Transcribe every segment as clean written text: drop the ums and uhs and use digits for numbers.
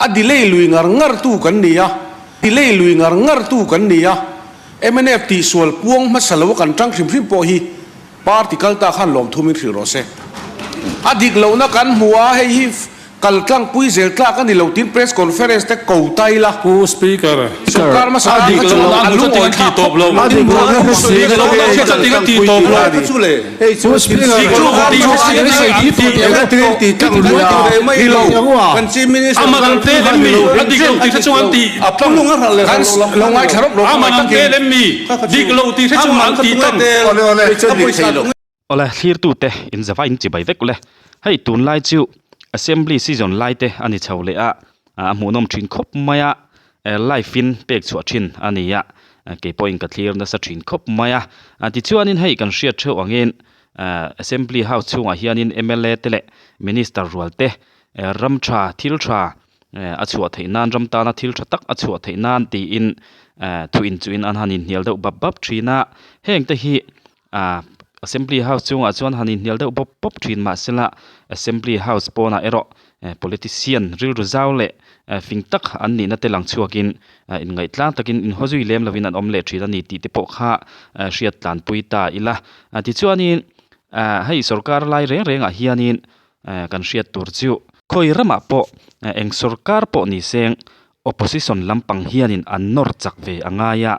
A delay lui ngar ngar tu kan ni a, delay lui ngar ngar tu kan ni a, mnf tihsual puang hmasa lo a kan tang hrim hrim pawh hi party kal ta khan lawmthu min hrilh rawh se. A dik lohna kan hmu a, hei hi Kal tlangpui zel tlak a ni lo tiin press conference te ko ta ila. Pu Speaker, Sorkar hmasa a tan dik kha chu lohna a hmu chu lungawi tinga thlak tih tawp khawp lo. lo tin Dik lohna hria chu tinga tih tawp lo. Pu Speaker, Ni lo. A man an te lem mi, a dik lo tih hre chung an tih. Kan lo ngaithla rawp rawp A man an te lem mi, dik lo tih hre chung an tih tlang. Awle thlirtute in zava in chibai vek ule. Hei tunlai chu assembly season lai te a ni chho leh a, a hmuhnawm thin khawp mai a, live in pek chhuah thin a ni a, keipawhin ka thlir nasa thin khawp mai a. Tichuanin hei kan hriat theuh angin assembly house chhungah hianin mla te leh minister rual te ram tha thil tha a chhuah theih nan ram tana thil tha tak a chhuah theih nan tiin thu inchuhin an han inhnial deuh bap bap thin a, heng te hi Ahh assembly house chungah chuan han inhnial deuh bawp bawp thin mahsela assembly house pawnah erawh eh politician rilru zau leh eh fing tak an nihna te lang chhuakin eh inngaih tlang takin inhaw zui lem lovin an awm leh thin a ni tih te pawh kha eh hriat tlanpui ta ila. Tichuanin ah hei sorkar lai reng rengah hianin eh kan hriat tur chu khawi ramah pawh eng sorkar pawh ni seng Opposition lampang hianin an nawr chak ve a ngai a,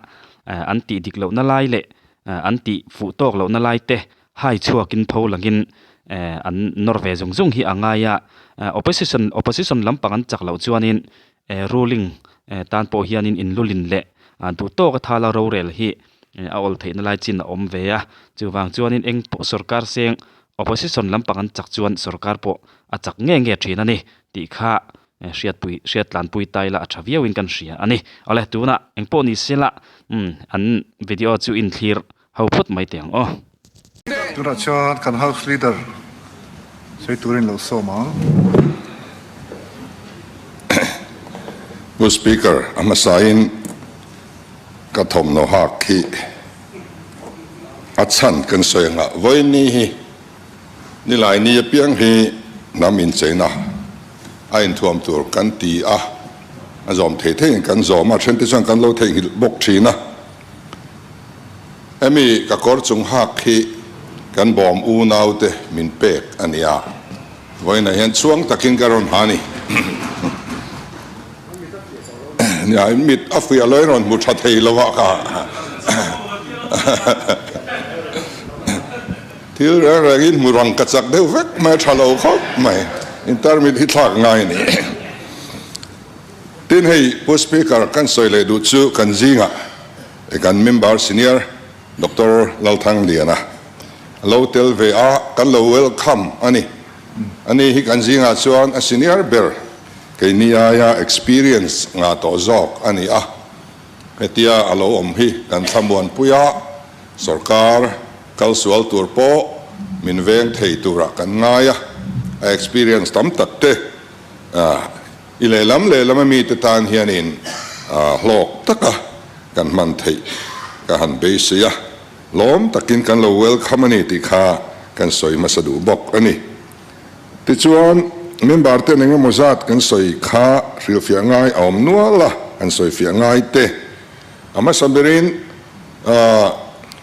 an tih dik lohna lai leh an tih fuh tawk lohna lai te hai chhuakin pho langin an nawr ve zung zung hi a ngai a. Opposition opposition lampang an chak loh chuanin ruling tan pawh hianin inlulin leh duh tawka thala rorel hi a awl theihna lai chin a awm ve a. Chuvang chuanin eng pawh sorkar seng opposition lampang an chak chuan sorkar pawh a chak nge nge thin a ni tih kha Hriatpui, hriat tlanpui ta ila a tha viauin kan hria a ni. Awle, tunah eng pawh ni se la, umm, an video chu inthlir ho phawt mai teh ang aw. Tunah chuan kan House Leader sawi turin lo sawm ang. Pu Speaker, a hmasain ka thawmhnaw hak hi a chhan kan sawi ang a, vawiin hi Nilai ni apiang hi hnam incheina a inthuam tur kan ti a, a zawm thei theiin kan zawm a, thente chuan kan lo theihnghilh bawk thin a. Hemi ka kawr chung hak hi kan bawm unaute min pek a ni a, vawiinah hian chhuang takin ka rawn ha a ni. Nia, mit a fuih a lo rawn hmu tha thei lo a ka. Thil reng rengin hmu rang ka chak deuh vek mai a tha lo khawp mai. Intermit hi thlak ngai a ni. Tin hei Pu Speaker kan sawi leh duh chu kan zingah kan member senior Doctor Lalthangliana a lo tel ve a, kan lo welcome a ni. Ani hi kan zingah chuan a senior ber keini aia experience ngah tawh zawk a ni a. Hetia a lo awm hi kan thlamuanpui a, sorkar kal sual tur pawh min veng thei turah kan ngai a, a experience tam tak te i lehlam lehlam a mite tan hianin hlawk taka kan hman theih ka han beisei a, lawm takin kan lo welcome a ni tih kha kan sawi hmasa duh bawk a ni. Tichuan, member ten engemaw zat kan sawi kha hrilhfiah ngai a awm nual a, an sawifiah ngai te. A hmasa berin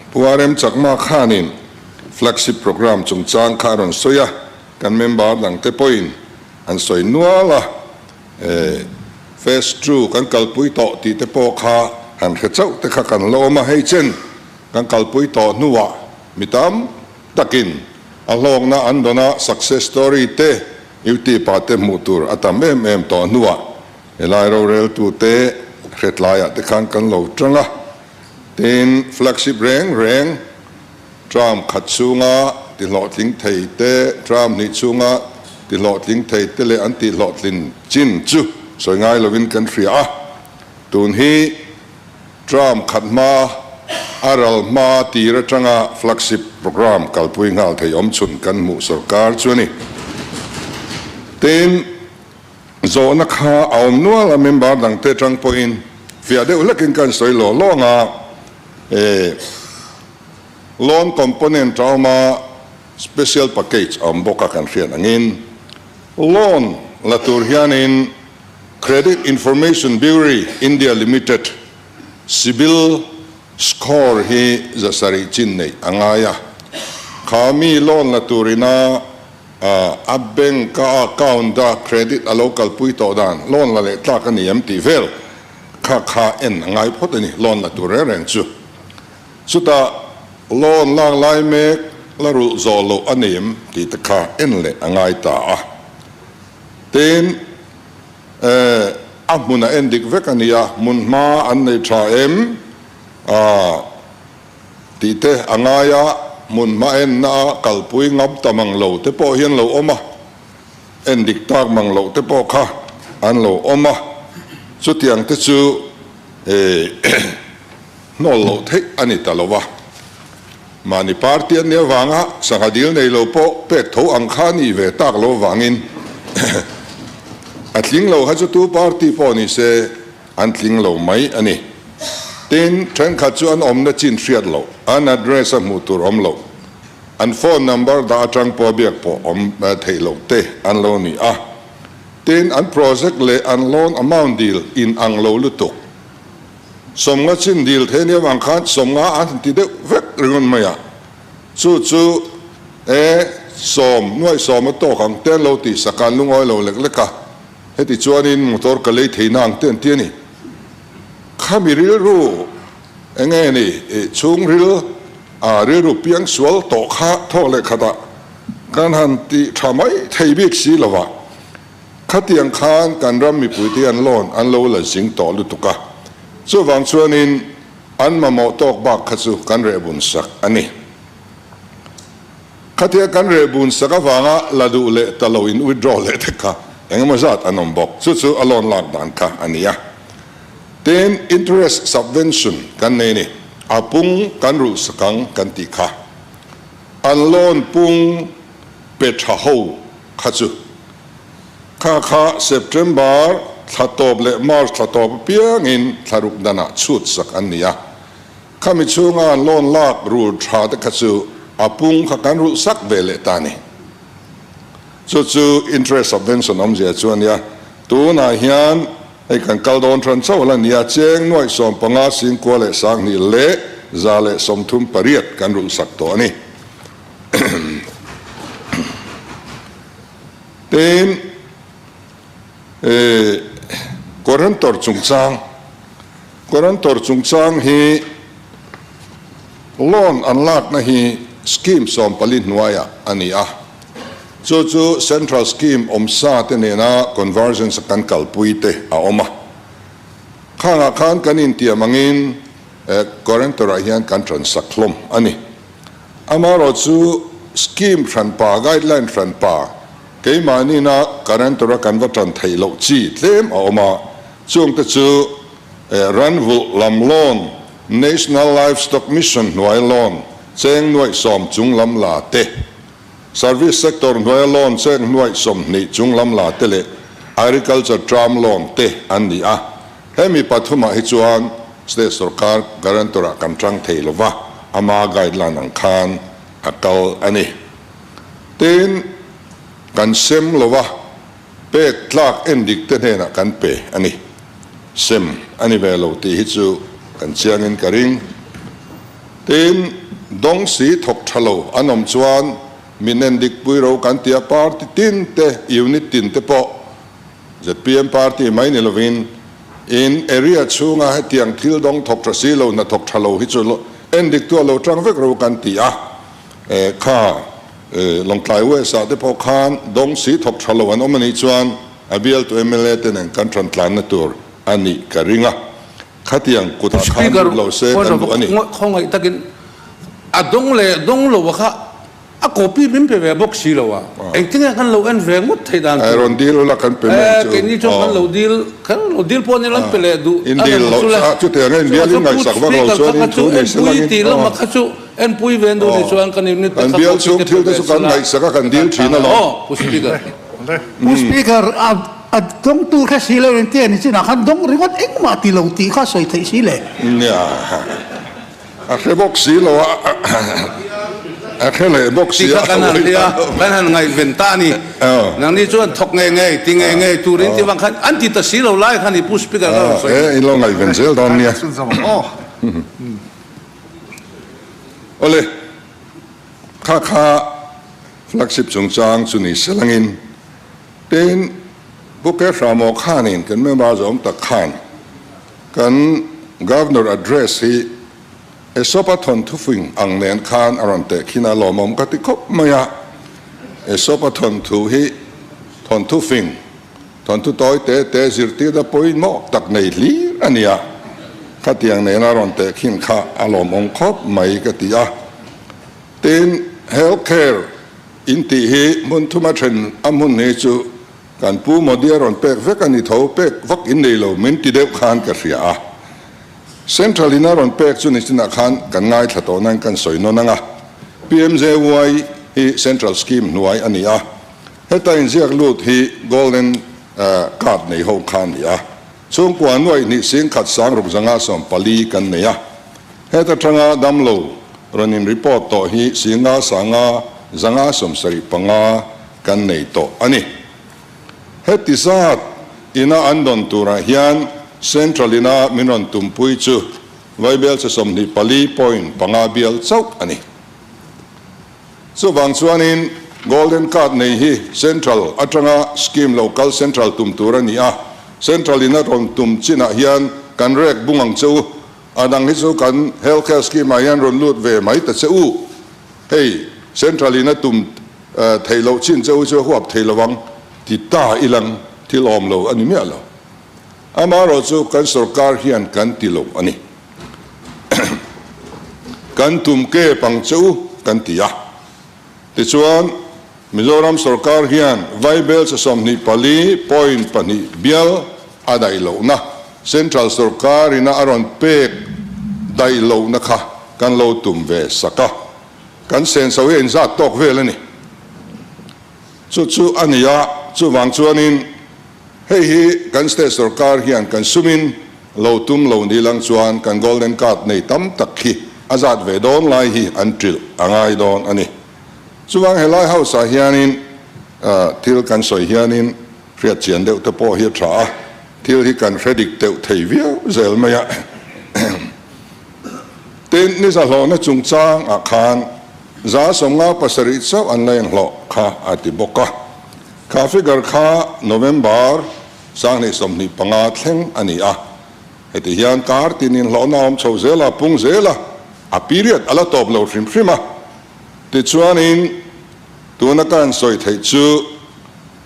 Pu RM Chakma khanin flagship programme chungchang kha a rawn sawi a, kan member dangte pawhin an sawi nual a, phase ii kan kalpui tawh tih te pawh kha han hre chauh te kha kan la awm a, hei chen kan kalpui tawh hnuah mi tam takin a hlawkna an dawn a, success story te YouTube ah te hmuh tur a tam em em tawh hnuah helai roreltu te hretlaiah te khan kan lo tang a, tin flagship reng reng term khat chhunga ti hlawhtling thei te, term hnih chhunga ti hlawhtling thei te leh an tih hlawhtlin chin chu sawi ngai lovin kan hria a, tun hi Term khat hma, a ral hma tir atanga flagship programme kalpui nghal thei awm chhun kan hmuh sorkar chu a ni. Tin, zawhna kha a awm nual a, member dangte atang pawhin fiah deuh hlekin kan sawi law law ang a, e loan component a awm a, special package a awm bawk a kan hriat angin loan la tur hianin. Credit Information Bureau India Limited, CIBIL, score hi 700 chin neih a ngai a. Kha mi loan la turina a bank a account a credit a lo kalpui tawh dan loan la leh tlak a ni em tih vel kha kha en a ngai phawt a ni, loan la tur reng reng chu. Chutah loan lak lai mek la rulh zawh loh a ni em tih te kha en leh a ngai ta a. Tin, a hmun a en dik vek a nia, hmun hma an nei tha em tih te a ngai a, hmun hma enna a kalpui ngam ta mang lo te pawh hi an lo awm a, en dik tak mang loh te pawh kha an lo awm a, chutiang te chu hnawl loh theih a ni ta lo va. Mahni party an nih avanga sangha dil nei lo pawh pek tho ang kha a nih ve tak lo avangin a tling lo kha chu tu party pawh ni se an tling lo mai a ni. Tin, thenkhat chu an awmna chin hriat loh, an address a hmuh tur awm loh, an phone number dah atang pawh biak pawh awm theih loh te an lo ni a. Tin, an project leh an loan amount dil in ang lo lutuk. Sawmnga chin dil thei nia vang khan sawmnga an han ti deuh vek ringawt mai a, chu chu e sawm nuaih sawm a tawk ang te an lo tih sak a, an lungawi lo lek lek a, heti chuanin motor ka lei thei na ang te an ti a ni. Khami rilru eng nge ni i chhungril a rilru piang sual tawh kha thawk leh khatah kan han ti tha mai thei bik si lo va. Khatiang khan kan ram mipuite hian loan an lo la zing tawh lutuk a, chuvang chuanin an mamawh tawk bak kha chu kan reh bun sak a ni. Khatia kan reh bun sak avanga la duh leh ta lo in withdraw leh te kha engemaw zat an awm bawk, chu chu a loan lak dan kha a ni a. Tin, interest subvention kan nei ni, a pung kan rulh sak ang kan tih kha. An loan pung pe tha ho kha chu. Kha kha September thla tawp leh March thla tawp apiangin thlaruk danah chhut sak an ni a. Khami chhunga an loan lak rul tha te kha chu a pung kha kan rulh sak ve leh ta a ni. Chu chu interest subvention awmzia chu a nia. Tunah hian hei kan kal dawn than chauh la nia, cheng nuaih 15 singkua leh 20 leh 138 kan rulh sak tawh a ni. Tin, Guarantor chungchang, Guarantor chungchang hi loan an lakna hi scheme 14 hnuaiah a ni a, chu chu central scheme awmsa te nena convergence a kan kalpui te a awm a. Khangah khan kan intiam angin guarantor-ah hian kan transak hlawm a ni. Amaherawhchu scheme hranpa, guideline hranpa, keimahniina guarantor-a kan va tan theih loh chi tlem a awm a, chungte chu Ranvulh lam loan, National Livestock Mission hnuai loan, cheng nuaih 10 chung lam la te, Service sector hnuaia loan cheng nuaih 20 chung lam la te leh Agriculture term loan te an ni a. Hemi pathumah hi chuan State sorkar guarantor-ah kan tang thei lo va, ama guideline ang khan a kal a ni. Tin, kan sem lo va, pek tlak endik te hnenah kan pe a ni. Sem a ni ve lo tih hi chu kan chiangin ka ring. Tin, dawng si thawk tha lo an awm chuan min endik pui ro kan ti a, party tin te, unit tin te pawh Zpm party mai ni lovin in area chhunga hetiang thil dawng thawk tha si lo, hnathawk tha lo hi chu endik tu a lo tang vek ro kan ti a, kha Lawngtlai West ah te pawh khan dawng si thawk tha lo an awm anih chuan a bialtu mla te nen kan tan tlanna tur a nih ka ring a, khatiang kutah khan lut lo se kan duh a ni. Khawngaih takin a dawng leh dawng lo a kha A copy min pe ve bawk si lo a, engtin nge kan lo en ve ngawt theih dan chu? Rawn deal ula kan pe mai chu. Keini chuan kan lo deal, kan lo deal pawh ni lan pe leh duh. In deal loh chu, chutiang a in bial in ngaihsak vak lo chuan in thu nei se langin. Tih lamah kha chu enpui ve duh ni chuan kan unit te kha bial chhung thil te chu kan ngaihsak a kan deal thin alawm. Aw, Pu Speaker. Pu Speaker, a dawngtu kha si lo in tia ni chinah khan dawng ringawt engmah ti lo tih kha sawi theih si le. Nia. A hre bawk si lo a. A hre leh bawk Ti sia. kha kan han hria, kan han ngaihven ta a ni. Nangni chuan thawk ngei ngei, ti ngei ngei turin ti vang khan an ti ta si lo lai kha ni Pu Speaker ka rawn sawi. E, in lo ngaihven zel dawn nia. Awle, kha kha flagship chungchang chu ni se langin tin Pu Kehramo khanin kan member zawm tak khan kan Governor address hi Aesop-a thawnthu fing ang nen khan a rawn teh khin a, lawmawm ka ti khawp mai a. Aesop-a thawnthu hi thawnthu fing, thawnthu tawi te te zirtirna pawimawh tak nei hlir a ni a, khatiang nena rawn teh khin kha a lawmawm khawp mai ka ti a. Tin, health care in tih hi hmun thuma then a hmun hi chu kan Pu Modi-a rawn pek vek a ni tho, pek vak in nei lo min ti deuh khan ka hria a. Central in a rawn pek chu nichinah khan kan ngaithla tawh nain kan sawi nawn ang a, PMJY hi Central scheme hnuai a ni a, heta inziak lut hi Golden Card nei ho kha a ni a, chhungkua nuaih hnih singkhat sangruk zanga 14 kan nei a, heta tanga damlo rawn in report tawh hi singa sanga zanga 75 kan nei tawh a ni. Heti zat ina an dawn turah hian Central ina min rawn tumpui chu Vaibel che 24.5 bial chauh a ni. Chuvang chuanin Golden Card nei hi Central atanga scheme lo kal Central tum tur a ni a, Central ina rawn tum chinah hian kan rek bung ang che u, a dang hi chu kan Health Care Scheme ah hian rawn lut ve mai ta che u. Hei Central ina tum Theih loh chin che u chu huap thei lo ang ti ta ilang thil awm lo a ni miah lo. Amaherawh chu kan sorkar hian kan ti lo a ni. Kan tum kep ang che u kan ti a. Tichuan Mizoram sorkar hian Vaibel che 24.2 bial a daih lohna Central sorkar ina a rawn pek daih lohna kha kan lo tum ve sak a. Kan senso hi a inzat tawk vel a ni. Chu chu a ni a, chuvang chuanin hei hi kan state sorkar hian kan sumin lo tum lo ni lang chuan kan golden card nei tam tak hi a zat ve dawn lai hi an trilh a ngai dawn a ni. Chuvang helai house ah hianin thil kan sawi hianin hriat chian deuh te pawh hi a tha a, thil hi kan hre dik deuh thei viau zel mai a. Tin, ni zahlawhna chungchang ah khan 57 chauh an la inhlawh kha a ti bawk a. Kha figure kha November 2025 thleng a ni a. Heti hian kar tin inhlawhna awm chho zel a, pung zel a, a period a la tawp lo hrim hrim a. Tichuanin, tuna ka han sawi theih chu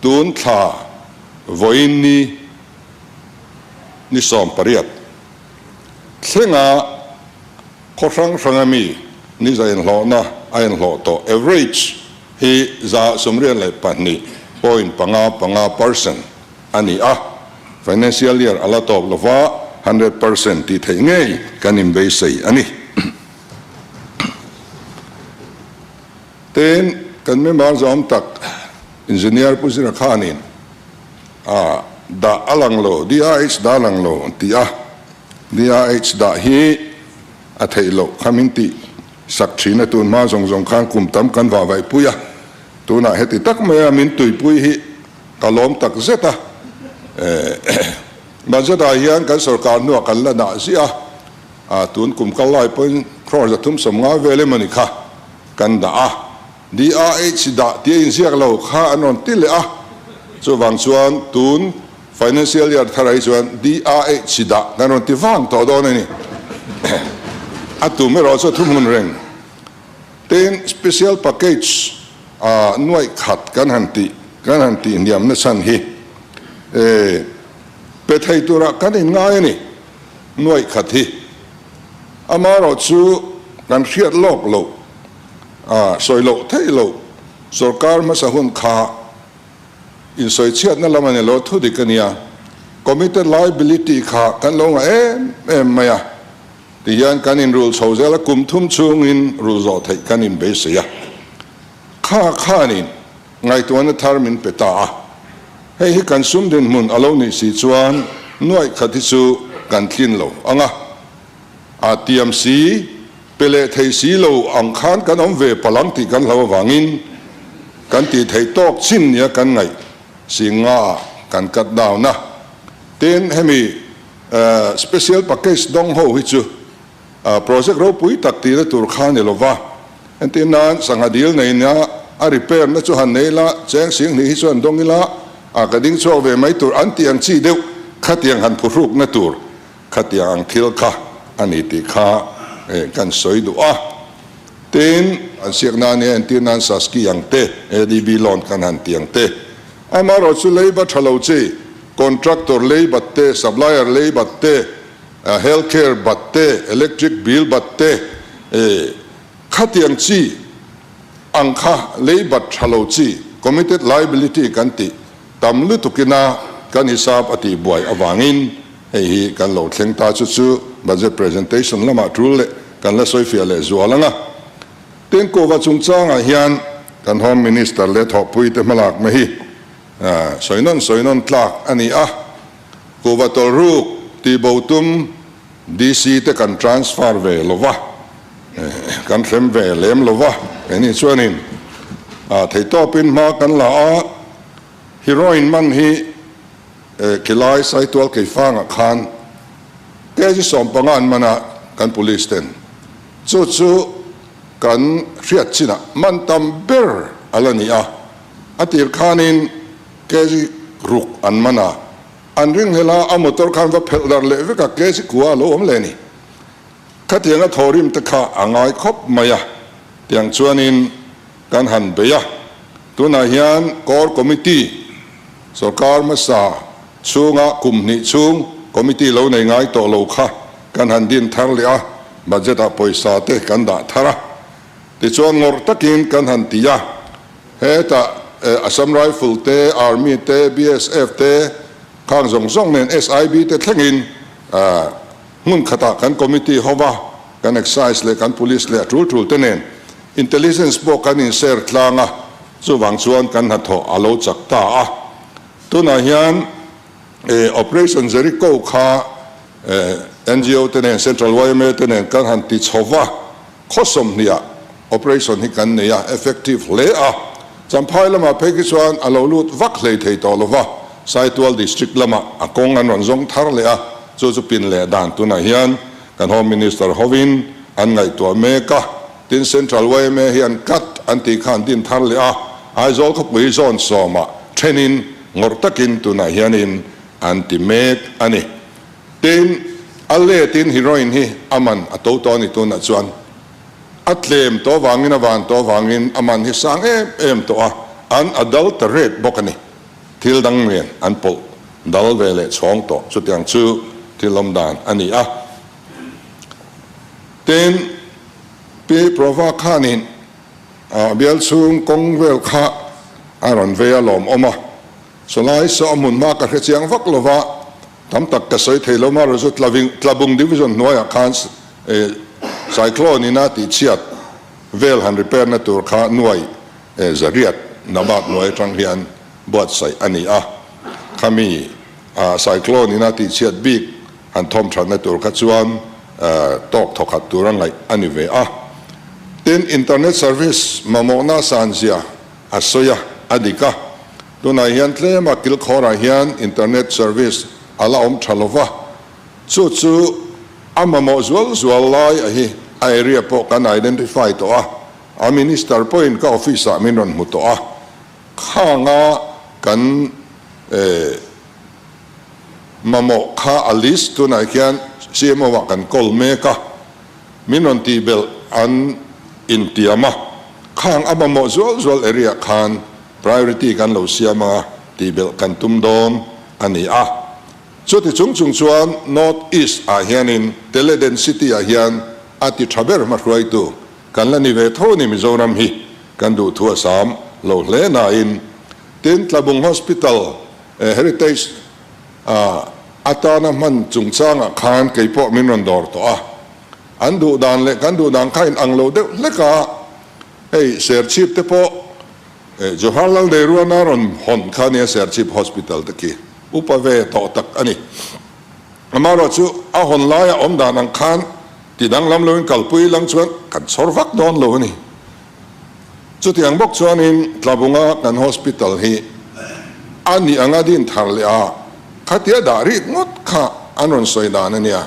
tun thla vawiin ni ni 18. Thlenga khaw hrang hranga mi ni za inhlawhna a inhlawh tawh, average, hi 92.55 percent a ni a, financial year a la tawp lova 100% tih theih ngei kan inbeisei a ni. Tin, kan member zawm tak Engineer Pu Zira Khanin a dah a lang lo, DRH dah a lang lo an ti a, DRH dah hi a theih loh kha min tih sak thin a, tun hma zawng zawng khan kum tam kan vah vaih pui a, tunah heti tak maia min tuipui hi ka lawm tak zet a, budget ah hian kan sorkar hnuah kan la dah ziah a, tun kum kal lai pawhin crore 350 vel emawni kha kan dah a. DRH dah tih a inziak lo kha an rawn ti leh a, chuvang chuan tun financial year thar ah hi chuan DRH dah kan rawn ti vang tawh dawn a ni. A tum erawh chu a thuhmun reng. Tin, special package ah nuaih khat kan han tih kan han tih hniam na chhan hi e pe thei turah kan inngai a ni nuaih khat hi. Amaherawh chu kan hriat lawk loh. A sawi loh theih loh, sorkar hmasa hun kha insawichhiatna lam a ni lo, thu dik a nia. Committed liability kha kan lo ngah em em mai a, tihian kan inrul chho zel a, kum thum chhungin rul zawh theih kan inbeisei a. Kha khanin ngaihtuahna thar min pe ta a, hei hi kan sum dinhmun a lo nih si chuan nuaih khat hi chu kan tlin lo ang a, a tiam si. Pe leh thei si lo ang khan kan awm ve palh ang tih kan hlau avangin kan tih theih tawk chin nia kan ngaih si nga kan cut down a. Tin, hemi special package dawng ho hi chu project ropui tak tihna tur kha ni lova, entir nan sangha dil nei nia a repair na chu han nei ila, cheng sing hnih hi chuan dawng ila a ka ding chhuak ve mai tur an tih ang chi deuh khatiang han phuhrukna tur Khatiang ang thil kha a ni tih kha kan sawi duh a. Tin, an siak nan hi entir nan Saski ang te, ADB loan kan han ti ang te. Amaherawh chu leiba tha lo chi, contractor leibat te, supplier leibat te, health care bat te, electric bill bat te, khatiang chi ang kha leibat tha lo chi, committed liability kan tih tam lutukina kan hisap a tihbuai avangin Hei hi kan lo thleng ta chu chu budget presentation lamah tul leh kan la sawifiah leh zual ang a. Tengkova chungchangah hian kan Home Minister leh thawhpuite hmalakna hi sawi nawn sawi nawn tlak a ni a. Kuhva tawlhruk tihbo tum DC te kan transfer ve lo va, kan hrem ve lem lo va. Keini chuanin theihtawpin hma kan la a, heroin man hi Khilai Saitual Keifangah khan kg 15 an man a, kan police ten chu chu kan hriat chinah man tam ber a la ni a, a tir khanin kg ruk an man a, an ringhlel a, a motor khan va phelh dar leh vek a, kg kua a lo awm leh a ni. Khatianga thawrim te kha a ngai khawp mai a, tiang chuanin kan han bei a, tunah hian Core Committee Sorkar hmasa chhunga kum hnih chhung committee lo nei ngai tawh lo kha kan han din thar leh a, budget ah pawisa te kan dah thar a, tichuan ngawrh takin kan han ti a, hetah Assam Rifle te, Army te, BSF te khang zawng zawng nen SIB te thlengin hmun khatah kan committee hova kan excise leh kan police leh a tul tul te nen intelligence pawh kan in share tlang a, Chuvang chuan kan hnathawh a lo chak ta a. Tunah hian Operation Jericho kha NGO te nen, Central yma te nen kan han ti chho va, khaw sawmhniah operation hi kan nei a, effective hle a. Champhai lamah phei khi chuan a lo lut vak hlei thei tawh lo va, Saitual District lamah a kawng an rawn zawng thar leh a, chu chu pin leh dan tunah hian kan Home Minister hovin an ngaihtuah mek a. Tin, Central yma hian cut an tih khan din thar leh a, Aizawl khawpui zawn sawmah thenin ngawrh takin tunah hianin an ti mek a ni. Tin, a letin heroin hi a man a to tawh a ni tunah chuan a tlem tawh avangin a van tawh avangin a man hi sang em em tawh a, an adulterate bawk a ni. Thil dang nen an pawlh dal ve leh chhawng tawh chutiang chu thil awm dan a ni a. Tin, Pi Prova khanin a bial chhung kawng vel kha a rawn vei a lawmawm a, chulai saw a hmun hma ka hre chiang vak lo va, tam tak ka sawi thei lo ma rawh chu Tlabung Division hnuaiah khan Cyclone ina tihchhiat vel han repair na tur kha nuai zariat Nabat hnuai atang hian buatsaih a ni a, khami Cyclone ina tihchhiat bik Han thawm thatna tur kha chuan tawk thawkhat tur a ngaih a ni ve a. Tin, internet service mamawhna sanzia a sawi a, a dik a. Tunah hian tlema kilkhawrah hian internet service a la awm tha lo va, chu chu a mamawh zual zual lai a hi a area pawh kan identify tawh a, a minister pawhin ka office ah min rawn hmu tawh a, khanga kan Mamawh kha a list tunah khian CMO ah kan call mek a, min rawn tih belh an intiam a, khang a mamawh zual zual area khan priority kan lo siam anga tih belh kan tum dawn a ni a. Chuti chung chung chuan North East ah hianin tele density ah hian a ti tha ber hmahruaitu kan la ni ve tho a ni Mizoram hi kan duhthu a sam lo hle nain tin Tlabung Hospital Heritage atana hman chungchangah khan kei pawh min rawn dawr tawh a, an duh dan leh kan duh dan kha inang lo deuh hlek a, hei Serchhip te pawh Jawaharlal Nehru-a rawn hawn kha nia Serchhip Hospital te khi upa ve tawh tak a ni. Amaherawhchu a hawn laia awm dan ang khan. Ti danglam loin kalpui lang chuan kan chhawr vak dawn lo a ni. Chutiang bawk chuanin Tlabunga kan hospital hi a nih anga din thar leh a, khatia dah rik ngawt kha an rawn sawi dan a nia.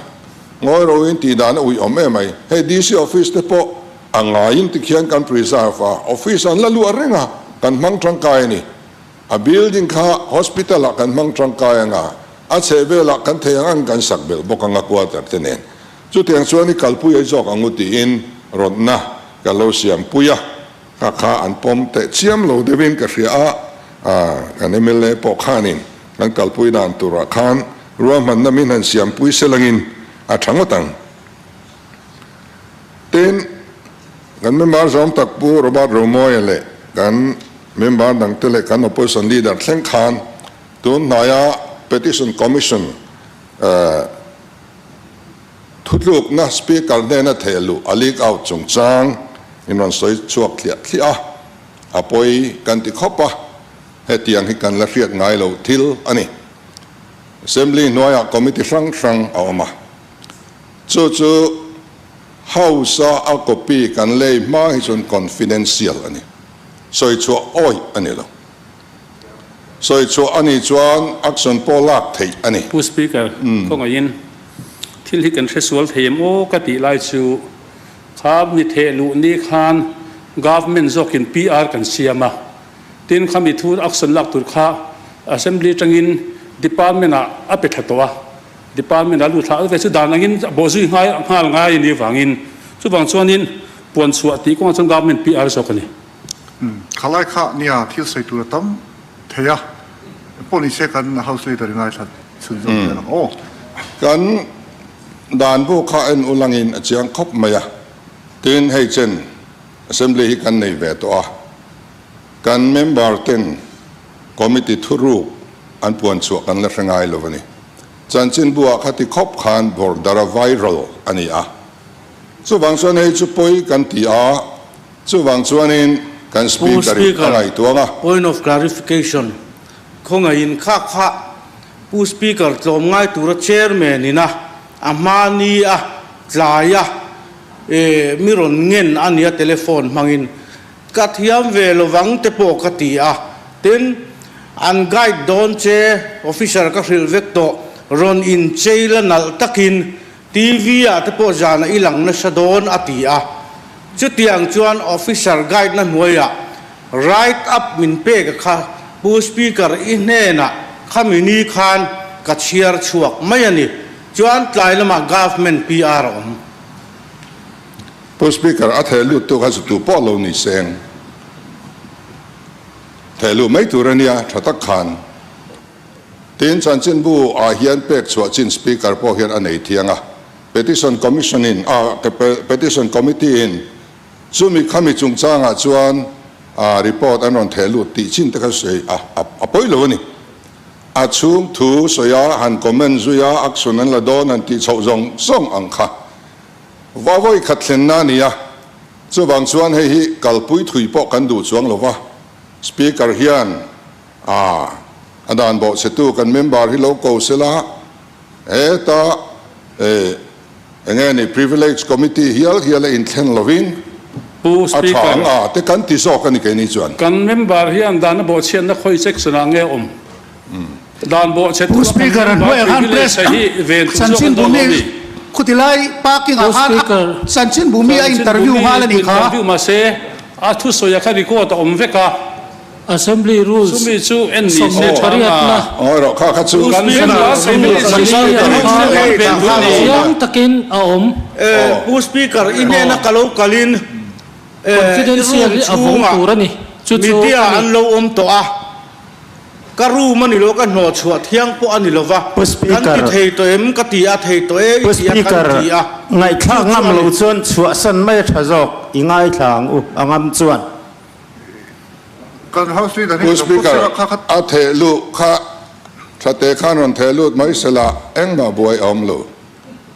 Ngawi roin tih dan a uih awm em mai. Hei DC office te pawh a ngaiin tikhian kan preserve a, office an la luah reng a, kan hmang tangkai a ni. A building kha hospital ah kan hmang tangkai anga, a chhehvelah kan thei ang ang kan sak belh bawk anga quarter te nen. Chutiang chuan i kalpui ai zawk ang u tiin rawtna ka lo siampui a, kha kha an pawm teh chiam lo deuhin ka hria a, kan mla pawh khanin kan kalpui dan turah khan ruahmanna min han siampui selangin a tha ngawt ang. Tin, kan member zawm tak Pu Robert Romawia leh kan member dangte leh kan opposition leader thleng khan tun hnaia Petition Commission Thutlukna Speaker hnena theh luh a leak out chungchang in rawn sawi chhuak thliah thliah a, a pawi kan ti khawp a, hetiang hi kan la hriat ngai lo thil a ni. Assembly hnuaiah committee hrang hrang a awm a, chu chu House-a a copy kan lei hma hi chuan confidential a ni, sawi chhuah awih a ni lo. Sawi chhuah a nih chuan action pawh lak theih a ni. Pu Speaker, khawngaihin thil hi kan hre sual thei em aw ka tih lai chu kha mi theh luh ni khan Government zawkin PR kan siam a, tin kha mi thu action lak tur kha Assembly atangin Department ah a pe thla tawh a, Department ah lut thla ve chu dan angin bawhzui ngai nghal ngai a nih avangin chuvang chuanin puan chhuah tih kawngah chuan Government PR zawk a ni. Khalai kha nia thil sawi tur a tam thei a, pawh ni se kan House Leader i ngaithla chhun zawk zel ang aw. Kan dan bu kha en ulangin a chiang khawp mai a, tin hei chen Assembly hi kan nei ve tawh a, kan member ten committee thuruk an puan chhuah kan la hre ngai lo a ni. Chanchin buah kha ti khawp khan border a viral a ni a, chuvang chuan hei chu pawi kan ti a, Chuvang chuanin kan Pu Speaker in a Speaker, ngaihtuang a. Point of clarification, Khawngaihin kha kha Pu Speaker tlawm ngai tura Chairman ina a hmani a tlai a e mi rawn ngen a nia telephone hmangin ka thiam ve lovang te pawh ka ti a, tin an guide dawn che officer ka hrilh vek tawh rawn in chei la nalh takin TV ah te pawh zan a i lang nasa dawn a ti a, chutiang chuan officer guide na hnuaiah write up min pek a kha Pu Speaker i hnenah khami ni khan ka chhiar chhuak mai a ni, chuan tlai lamah government PR a awm. Pu Speaker, a theh lut tu kha chu tu pawh lo ni seng theh luh mai tur a nia, tha tak khan. Tin, chanchinbu ah hian pek chhuah chin Speaker pawh hian a nei thiang a, Petition Commission in a Petition Committee in chumi khami chungchangah chuan report an rawn theh lut tih chin te kha sawi a a pawi lo a ni. A chhung thu sawi a, han comment zui a, action an la dawn han tih chhoh zawng zawng ang kha va vawi khat thlenna a ni a, chuvang chuan hei hi kalpui thui pawh kan duh chuang lo va, Speaker hian A, a dan bawhchhetu kan member hi lo ko sela, heta e enge ni Privilege Committee hial hial a inthlen lovin Pu a tha Speaker. ang a te kan ti zawk a ni keini chuan. Kan member hian dan a bawhchhiatna khawi section ah nge awm? Dan bawhchhetu Pu a kan Speaker, an member hnuaiah khan privilege press a hi ven tur zawk an Chanchinbu dawn mi lo ni. Khutilai parking ah Pu khan Speaker. Chanchinbu mi a Chanchinbu interview mi nghal a nih kha. interview mahse a thusawi ah khan record a awm vek a. Assembly Rules Chumi chu en ni se 28na chiang takin a awm. Pu Speaker, i hnena ka lo kalin i Confidential room hi a vawng chhungah tur a ni. Chu chu media a ni. an lo awm tawh a, ka room a ni lo, ka hnawhchhuah thiang pawh a ni lo va, Pu kan ti Speaker, thei tawh em ka ti a, thei tawh e Pu i ti a, kan Speaker, ti a, ngaihthlak chu chu ngam a lo ni. chuan chhuahsan mai a tha zawk, i ngaithla ang u, a ngam chuan. Kan House Leader hi Pu ka lo pawt Speaker, sela kha kha. a theh luh kha thate khan rawn theh lut mai sela engmah buai a awm lo.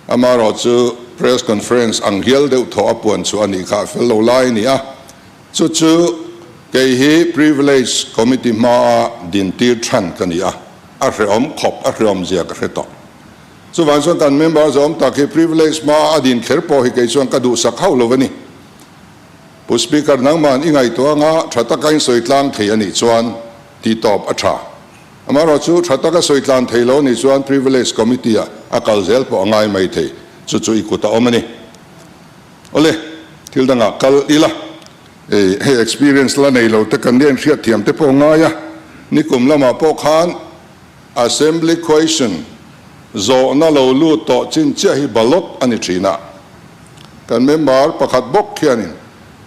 Amaherawh chu press conference ang hial deuh thawh a puan chu a nih kha a fel lo lai a ni a. Chu chu kei hi Privilege Committee hmaa dintir than ka ni a, a hrehawm khawp, a hrehawm zia ka hre tawh. Chuvang chuan kan member zawm tak hi privilege hma a din kher pawh hi kei chuan ka duhsak hauh lo a ni. Pu Speaker nangman i ngaihtuah anga tha taka in sawi tlang thei a nih chuan tih tawp a tha. Amaherawh chu tha taka sawi tlan thei lo a nih chuan privilege committee ah a kal zel pawh a ngai mai thei. Chu chu i kut a awm a ni. Awle, thil dangah kal ila. Hei experience la nei lo te kan nia inhriat thiam te pawh ngai a, nikum lamah pawh khan Assembly question zawhna lo lut tawh chin chiah hi ballot a ni thin a. Kan member pakhat bawk khianin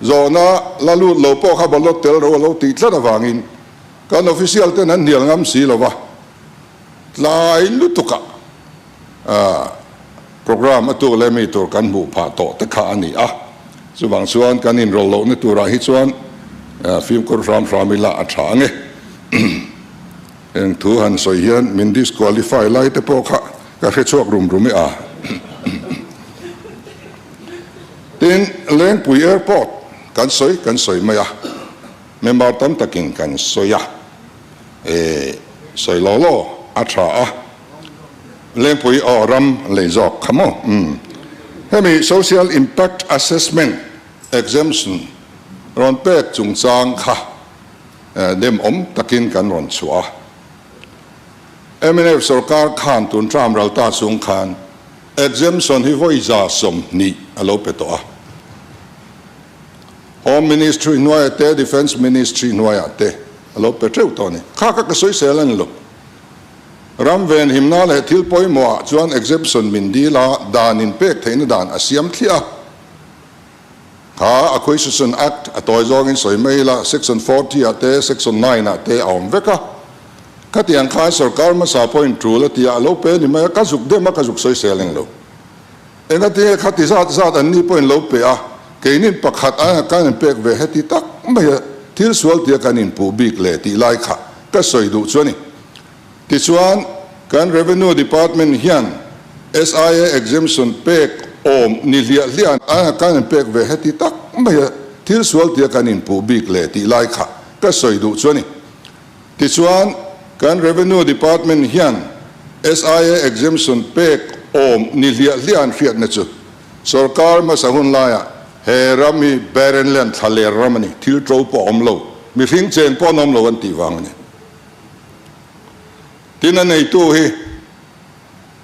zawhna la lut lo pawh kha ballot tel ro a lo tih tlat avangin kan official ten an hnial ngam si lo va, tlai lutukah Programme a tuk leh mi tur kan hmuh phah tawh te kha a ni a, chuvang chuan kan inrawlh lohna turah hi chuan fimkhur hram hram ila a tha ang e. Eng thu han sawi hian min disqualify lai te pawh kha ka hre chhuak rum rum e a. Tin, Lengpui Airport kan sawi kan sawi mai a, member tam takin kan sawi a, e sawi law law a tha a. Lengpui aw ram lei zawk kha maw? Umm. Hemi Social Impact Assessment Exemption rawn pek chungchang kha dem awm takin kan rawn chhuah a. Mnf sorkar khan tun term ral ta chung khan exemption hi vawi 120 a lo pe tawh a. Home Ministry hnuaiah te, Defence Ministry hnuaiah te a lo pe teuh tawh a ni. Kha kha ka sawisel a ni lo. Ram venhimna leh thil pawimawhah chuan exemption min dil a, dan inpek theihna dan a siam thliah a. Kha Acquisition Act a tawi zawngin sawi mai ila, Section 40 ah te, Section 9 ah te a awm vek a. Khatiang khan sorkar hmasa pawhin tul a ti a, a lo pe ni mai a, ka zuk dem a, ka zuk sawisel eng lo. Engatinge khati zat zat an ni pawhin lo pe a, keinin pakhat aia kan inpek ve heti tak mai a, thil sual tia kan inpuh bik leh tih lai kha ka sawi duh chu a ni. Tichuan, kan Revenue Department hian SIA exemption pek awm ni hliah hliah aia kan inpek ve heti tak mai a, thil sual tia kan inpuh bik leh tih lai kha ka sawi duh chu a ni. Tichuan, kan Revenue Department hian SIA exemption pek awm ni hliah hliah an hriatna chu sorkar hmasa hun laiah he ram hi barren land, thlaler ram a ni, thil to pawh a awm lo, mihring cheng pawh an awm lo an tih vang a ni. Tin, a neitu hi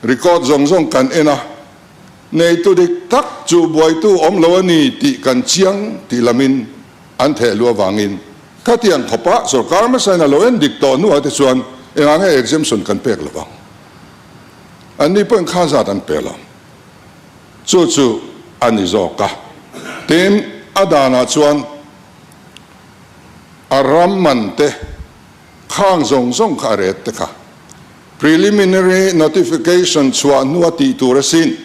record zawng zawng kan en a, neitu dik tak chu buaitu awm lo a ni tih kan chiang tih lamin an theh luh avangin Khatiang khawpa sorkar hmasain a lo en dik tawh hnuah te chuan engah nge exemption kan pek lo vang? Anni pawhin kha zat an pe lo. Chu chu a ni zawk a. Tin, a danah chuan a ram man te khang zawng zawng kha a ret te kha preliminary notification chhuah hnua tih tur asin.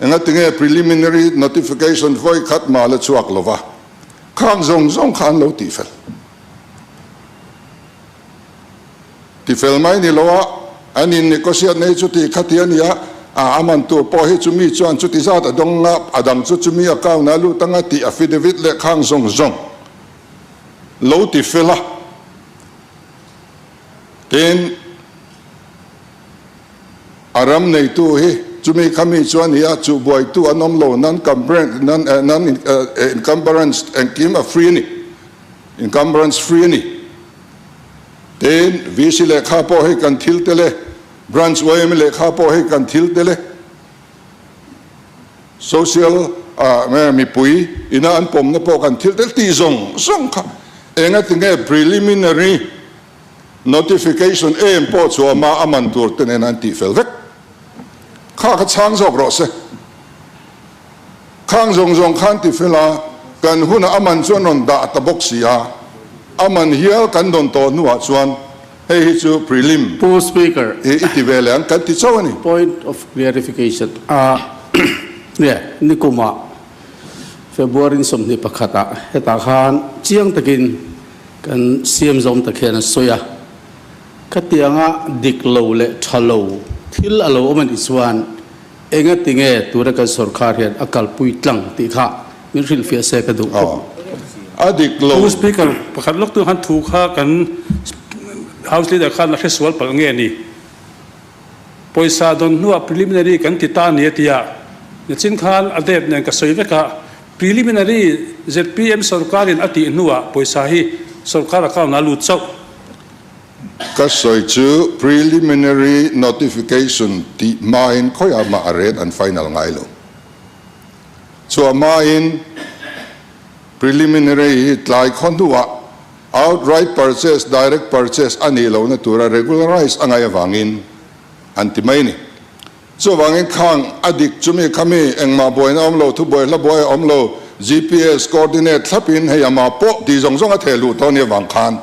Engatinge preliminary notification vawi khat mah la chhuak lo va? Khang zawng zawng kha an lo tihfel. Tifel mai ni lo a, an in negotiate nei chuti khati a nia, a a man tur pawh hi chumi chuan chuti zat a dawng a, a dang chu chumi account ah a lut anga tih affidavit leh khang zawng zawng lo tifel a. Tin, A ram neitu hi chumi khami chu a ni a, chuh buaitu an awm lo, non encumbrance engkim a free a ni, encumbrance free a ni. Tin, VC lehkha pawh hei kan thil tel e, Branch yma lehkha pawh hei kan thil tel e, Social mipui ina an pawmna pawh kan thil tel tih zawng zawng kha engatinge preliminary Notification em pawh chu ama a man tur te nen an tih fel vek. Kha kha chhang zawk rawh se. Khang zawng zawng khan ti fel a, kan hunah a man chuan rawn dah ta bawk si a, a man hial kan dawn tawh hnuah chuan hei hi chu prelim Pu Speaker. hi i ti ve leh ang kan ti chauh a ni. Point of clarification a nge nikumah February ni 21 ah hetah khan chiang takin Kan siam zawm tak hian a sawi a, khatianga dik lo leh tha lo thil a lo awm a nih chuan engati nge tura kan sorkar hian a kalpui tlang tih kha min hrilhfiah se ka duh khawp. A dik lo. Pu Speaker, pakhat lawk tu khan thu kha kan House Leader khan a hresual palh nge ni? Pawisa dawn hnuah preliminary kan ti ta ni a ti a, nichin khan a date nen ka sawi vek a, preliminary zpm sorkarin a tih hnuah pawisa hi sorkar account ah a lut chauh. Ka sawi chu preliminary notification tih hmain khawiah mah a rate an final ngai lo. Chhuah hmain preliminary hi tlai khaw hnuah outright purchase, direct purchase a nih lohna tura regularize a ngaih avangin an ti mai a ni. Chuvangin khang a dik chumi khami engmah buaina awm lo, thubuai hla buai a awm lo, GPS coordinate thlapin hei amah pawh tih zawng zawng a theh luh tawh a nih avang khan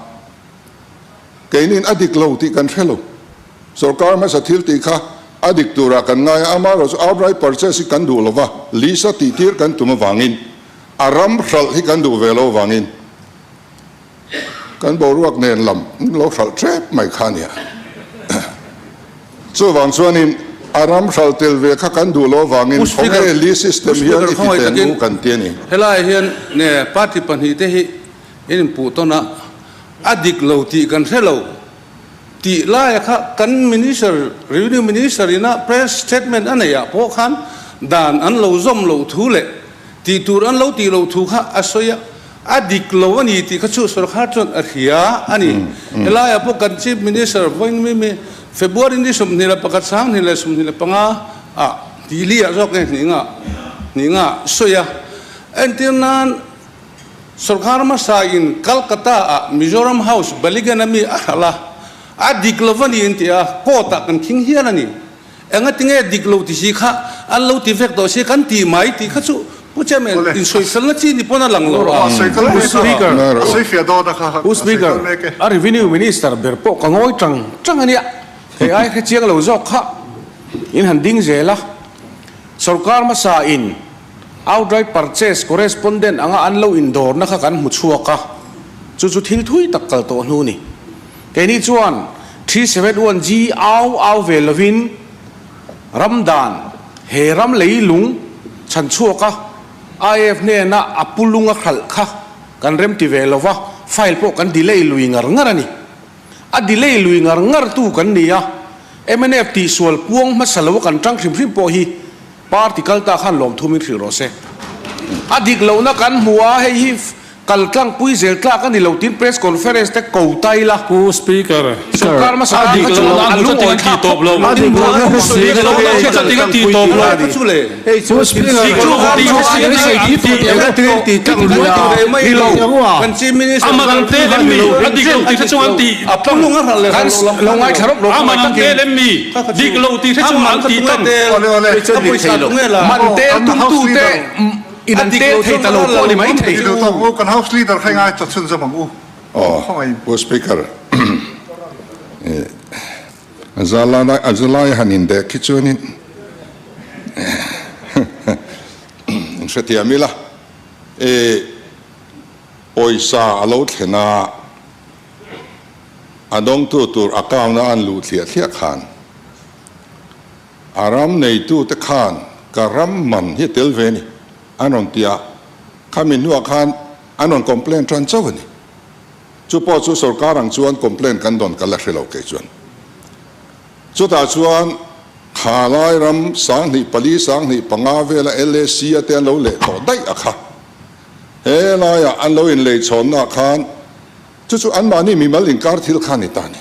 keinin a dik lo tih kan hre lo. Sorkar hmasa thil tih kha a dik turah kan ngai a, amaherawhchu outright purchase hi kan duh lo va, lease a tihtir kan tum avangin a ram hralh hi kan duh ve lo avangin kan boruak nen lam lo hralh tep mai kha a nia. Chuvang chuanin a ram hralh tel ve kha kan duh lo avangin khawnge lease system hian i ti teng u kan ti a ni. Helaiah hian party pahnihte hi in inpuh tawn a, a dik lo tih kan hre lo. Tih laia kha kan Minister, Revenue Minister ina press statement a neih ah pawh khan dan an lo zawm loh thu leh tih tur an lo tih loh thu kha a sawi a, a dik lo a ni tih kha chu sorkar chuan a hria a ni. Helaiah pawh kan Chief Minister vawiin mi mi February ni 21 2025 ah tih li ah zawk nge hnih nga hnih nga sawi a, entir nan Sorkar hmasa in Calcutta ah Mizoram House Baligan a mi a hralh a, a dik lo va ni an ti a, court ah kan khing hial a ni. Enga tinge dik lo ti si kha an lo ti vek tawh si kan ti mai tih kha chu Pu Chairman in sawifelna chi ni pawn a lang lo a. Pu Speaker, Pu Speaker, a Revenue Minister ber pawh ka ngawi tang tang a nia, hei ai hre chiang lo zawk kha in han ding zel a, sorkar hmasa in Outright purchase correspondent anga an lo indawrna kha kan hmu chhuak a, chu chu thil thui tak kal tawh hnu ni. Keini chuan 371G au au ve lovin ram dan he ram lei lung chhan chhuak a, IAF hnena a pu lung a hralh kha kan remti ve lova, file pawh kan delay lui ngar ngar a ni. A delay lui ngar ngar tu kan ni a, mnf tihsual puang hmasa lo a kan tang hrim hrim pawh hi Party kal ta khan lawmthu min hrilh rawh se. A dik lohna kan hmu a, hei hi kal tlangpui zel tlak a ni lo tiin press conference te ko ta ila. Pu Speaker, Sorkar hmasa a tan dik kha chu lohna a hmu lungawi chutin a thlak ti tawp khawp lo. a dik lohna hmu Dik lohna hmu chutin a ti tawp lo. Pu Speaker, Ni lo. A man te lem mi, a dik lo tih hre chung an ti. Kan lo ngaithla rawp lo A man te lem mi, dik lo tih hre chung an ti tlang. Man tel tumtu te in an tel thei ta lo pawh a ni mai thei. Pu Speaker, a zalai han indeh khi chuanin in hrethiam ila, pawisa a lo thlen a, a dawngtu tur account a an luh thliah thliah khan a ram neitute khan ka ram man hi a tel ve a ni an rawn ti a, khami hnuah khan an rawn complain tan chauh a ni. Chu pawh chu sorkar ang chuan complain kan dawn ka la hre lo kei chuan. Chutah chuan kha lai ram 2004 2005 vela LAC a te an lo leh tawh daih a kha. He laiah an lo inleichhawnnaah khan chu chu anmahni mimal inkar thil kha a ni ta a ni.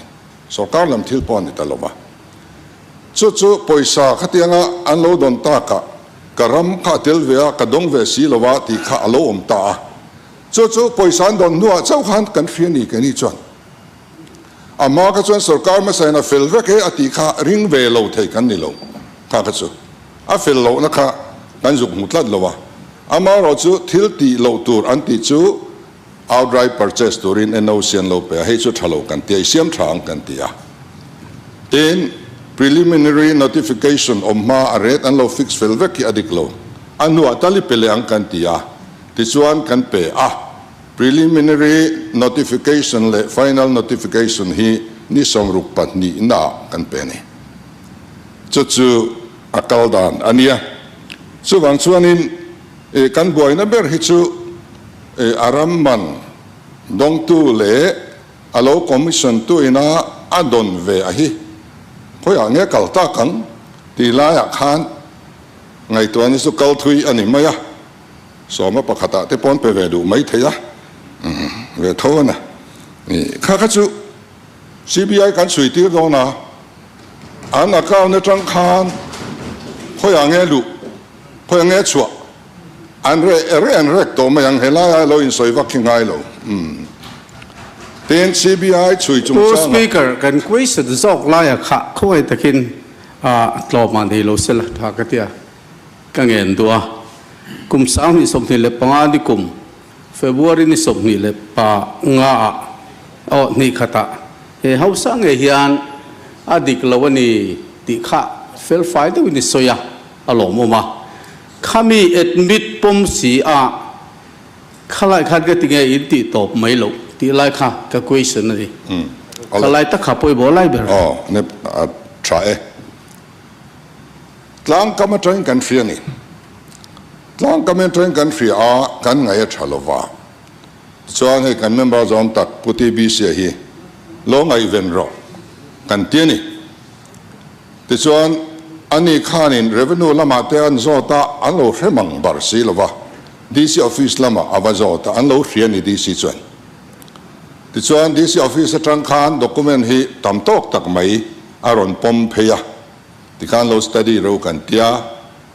Sorkar lam thil pawh a ni ta lo va. Chu chu pawisa khatianga an lo dawn takah ka ram kha a tel ve a, ka dawng ve si lo a tih kha a lo awm ta a. Chu chu pawisa an dawn hnuah chauh khan kan hria ni keini chuan. A hma kha chuan sorkar hmasain a fel vek e a tih kha ring ve lo thei kan ni lo. Kha kha chu a fel lohna kha kan zuk hmu tlat lo a. Amaherawh chu thil tih loh tur an tih chu outright purchase turin NOC an lo pe a, hei chu tha lo kan ti a, i siam tha ang kan ti a. Tin, preliminary notification awm hma a rate an lo fix fel vek hi a dik lo. A hnuah tal i pe leh ang kan ti a, tichuan kan pe a. Preliminary notification leh final notification hi ni 62 naah kan pe a ni. Chu chu a kal dan a nia. Chuvang chuanin kan buaina ber hi chu a ram man dawngtu leh a lo commission tu ina a dawn ve a hi. Khawiah nge kal tak ang tih laiah khan ngaihtuahna chu kal thui a ni mai a, sawma pakhatah te pawn pe ve duh mai thei a, ve tho a na. Kha kha chu CBI kan chhui tir dawn a, an account atang khan khawiah nge luh, khawiah nge chhuah an reh reh an rek tawh mai ang, helai a lo insawi vak hi ngai lo. Tin, CBI chhui Pu chungchangah. Speaker, kan question zawk laia kha khawngaih takin tlawm ah nei lo sela tha ka tia ka ngen duh a. Kum 2025 ni kum February ni 25 ah aw hnih khatah he hausa ngei hian a dik lo a ni tih kha felfai deuhin i sawi a, a lawmawm a. Khami admit pawm si a khalai khan ka ti nge in tih tawp mai loh tih lai kha ka question a ni. Khalai tak kha pawimawh lai ber. Aw ne a tha e. Tlang kam atangin kan hria a ni. Tlang kam atangin kan hria a, kan ngaih a tha lova. Tichuan hei kan member zawng tak Pu TBC a hi lo ngaihven rawh kan ti a ni. Tichuan, ani khanin Revenue lamah te an zawt a, an lo hre mang bar si lo va, DC Office lamah a va zawt a, an lo hria a ni DC chuan. Tichuan, DC Office atang khan document hi tam tawk tak mai a rawn pawm phei a, tikhan lo study ro kan tia,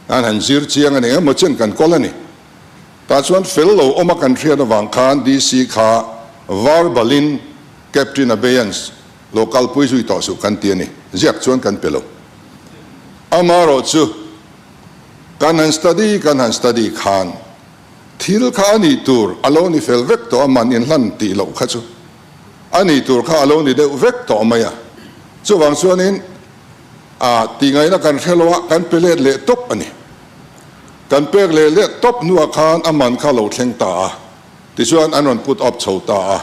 kan han zir chiang a ni emaw chen kan kawl a ni. Tah chuan fel lo awm a kan hriat avang khan DC kha verbalin Captain Abeyance Lo kalpui zui tawh suh kan ti a ni. Ziak chuan kan pe lo. Amaherawhchu, kan han study kan han study khan thil kha a nih tur a lo ni fel vek tawh a, man inhlan tih loh kha chu a nih tur kha a lo ni deuh vek tawh mai a. Chuvang chuanin a tihngaihna kan hre lo a, kan pe let leh tawp a ni. Kan pek leh let tawp hnuah khan a man kha a lo thleng ta a, tichuan an rawn put up chho ta a.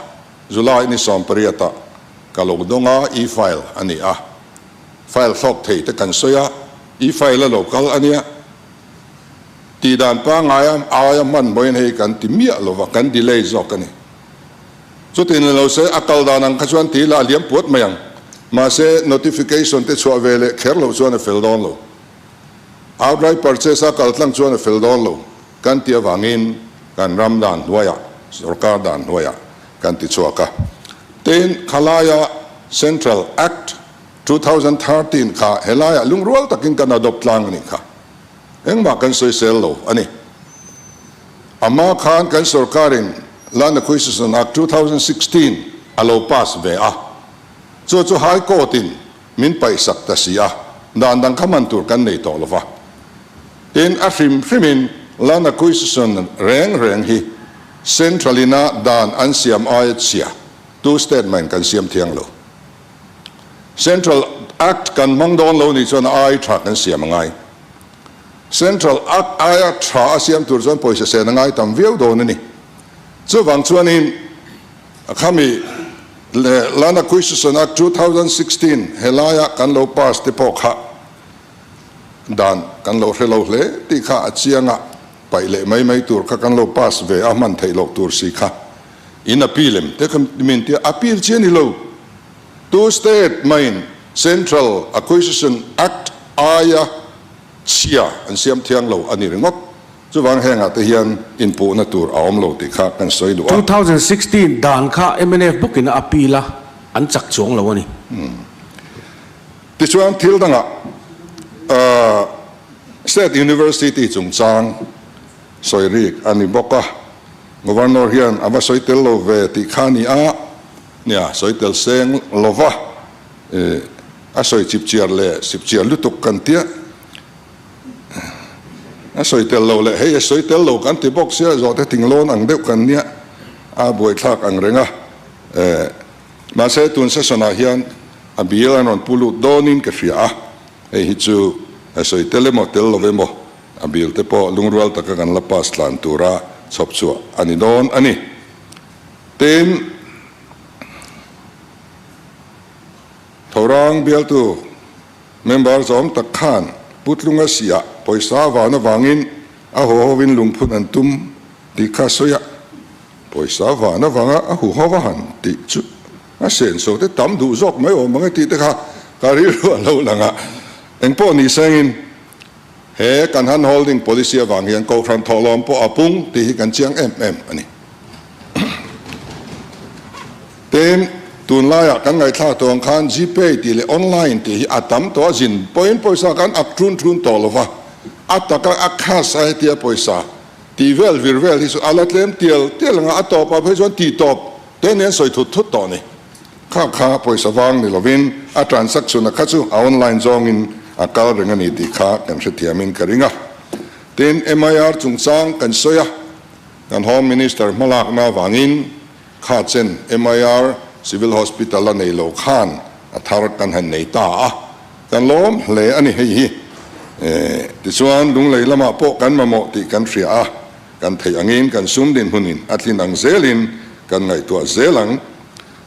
July ni 18 ah ka lo dawng a, e-file a ni a, file thlawk thei te kan sawi a, e-file a lo kal a nia, tih dan pangngai a aia hman hmawin hei kan ti miah lo va, kan delay zawk a ni. Chutin ni lo se a kal dan ang kha chuan ti ila a liam puat mai ang, mahse notification te chhuah ve leh kher loh chuan a fel dawn lo. Outright purchase a kal tlang chuan a fel dawn lo. Kan ti avangin kan ram dan hnuaiah, sorkar dan hnuaiah kan ti chhuak a. Tin, khalaia Central Act 2013 kha helaiah lungrual takin kan adopt tlang a nih kha. Engmah kan sawisel lo a ni. Ama khan kan sorkarin Land Acquisition Act 2016 a lo pass ve a. Chu chu High Court-in min paihsak ta si a, dan dang kha man tur kan nei tawh lo va. Tin, a hrim hrimin Land Acquisition reng reng hi Central ina dan an siam aia chhia two statement kan siam thiang lo. Central Act kan hmang dawn lo nih chuan a ai tha kan siam a ngai. Central Act aia tha a siam tur chuan pawisa sen a ngai tam viau dawn a ni. Chuvang chuanin khami Land Acquisition Act 2016 helaia kan lo pass te pawh kha Dan kan lo hre lo hle tih kha a chiang a, paih leh mai mai tur kha kan lo pass ve a, hman theih loh tur si kha in appeal em te kha min tia, appeal chi a ni lo. Tu state main Central Acquisition Act aia chhia an siam thiang lo a ni ringawt. Chuvang hengah te hian inpuhna tur a awm lo tih kha kan sawi duh a. 2016 dan kha mnf bawkin a appeal a, an chak chuang lo a ni. Tichuan thil dangah State University chungchang sawi rik a ni bawk a, Governor hian a va sawi tel lo ve tih kha a ni a, nia sawi tel seng lo va, a sawi chipchiar leh sipchiar lutuk kan tia, a sawi tel lo leh hei a sawi tel lo kan ti bawk sia zawhte tinglawn ang deuh kan nia, a buaithlak ang reng a. Mahse tun session ah hian a bill an rawn pu lut dawnin ka hria a, hei hi chu a sawi tel emaw tel lo emaw a bill te pawh lungrual taka kan la pass tlan tura chhawp chhuah a ni dawn a ni. Tin, Thorang bialtu member zawm tak khan Putlunga siah pawisa van avangin a haw hovin lungphun an tum tih kha sawi a, Pawisa van avanga a huho a han tih chu a senso te tam duh zawk mai awm ang e tih te kha Ka rilru a lo lang a, engpawh ni sengin he kan hand holding policy avang hian Kohhran thawhlawm pawh a pung tih hi kan chiang em em a ni. Tin, tunlaiah kan ngaihthlak tawh ang khan Gpay tih leh online tih hi a tam tawh a, zin pawhin pawisa kan ak thun thun tawh lo va, a taka a cash a hetia pawisa tih vel vir vel hi chu a la tlem tial tial ang a, a tawpah phei chuan tih tawp te nen sawi thut thut tawh a ni. Kha kha pawisa vang ni lovin a transaction a kha chu a online zawngin a kal reng a ni tih kha kan hrethiamin ka ring a. Tin, MIR chungchang kan sawi a, kan Home Minister hmalakna avangin kha chen MIR Civil Hospital a nei lo khan a thar kan han nei ta a, kan lawm hle a ni hei hi. Tichuan Lunglei lamah pawh kan mamawh tih kan hria a, kan theih angin kan sum dinhmunin a tlin ang zelin kan ngaihtuah zel ang.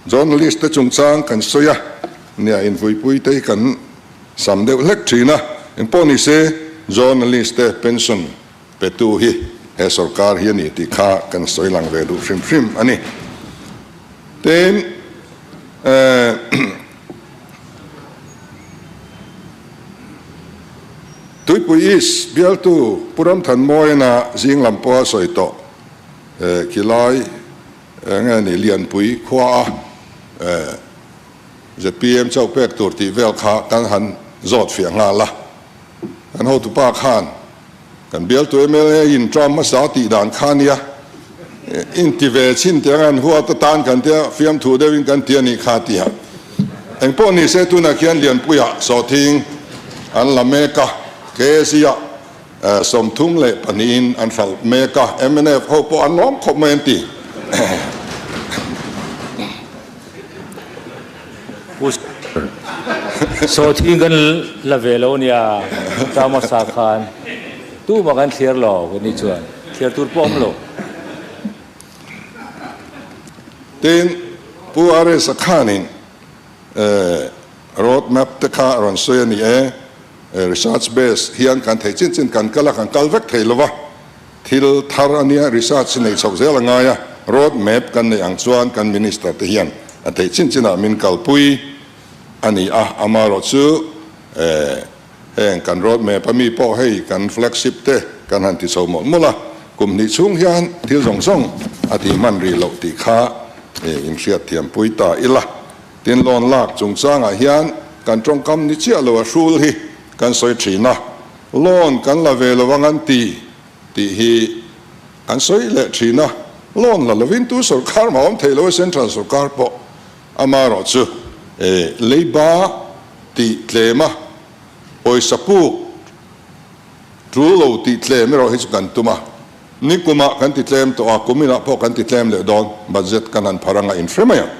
Journalist te chungchang kan sawi a, nia invuipui te hi kan sam deuh hlek thin a, engpawh ni se journalist te pension petu hi he sorkar hi a ni tih kha kan sawi lang ve duh hrim hrim a ni. Tin, eh, Tuipui East bialtu Pu Ramthanmawiana zing lam pawha sawi tawh, eh, khilai Eng nge ni Lianpui khua a zpm chauh pek tur tih vel kha kan han zawt fiah nghal a, kan hotupa khan kan bialtu mla in term hmasa tih dan kha nia inti ve chhin teh ang an huat atan kan tia fiamthu deuhin kan ti a nih kha tia eng pawh ni se tunah khian Lianpuiah sawhthing an la mek a, KZ-ah 32 in an hralh mek a, mnf ho pawh an lawm khawp mai an ti. Sawhthing kan la ve lo nia, Ramasa khan tumah kan thliar lo ka nih chuan thliar tur pawh awm lo. Tin, Pu RS-a khanin Road map te kha a rawn sawi a ni e. Research base hian kan theih chin chin kan kal a, kan kal vek thei lova, thil thar a nia, research neih chhoh zel a ngai a, road map kan neih ang chuan kan minister te hian a theih chin chinah min kalpui a ni a, amaherawhchu heng kan road map a mi pawh hei kan flagship te kan han ti chho mawlh mawlh a, kum hnih chhung hian thil zawng zawng a tih hman rih loh tih kha inhriatthiampui ta ila. Tin, loan lak chungchangah hian kan tawngkam ni chiah lo a hrul hi kan sawi thin a, loan kan la ve lo ang an ti tih hi an sawi leh thin a, loan la lovin tu sorkar mah awm thei lo e, central sorkar pawh amaherawh chu leiba tih tlem a, pawisa puk tul lo tih tlem erawh hi chu kan tum a, nikumah kan ti tlem tawh a, kuminah pawh kan ti tlem leh dawn, budget kan han phar anga inhre mai ang.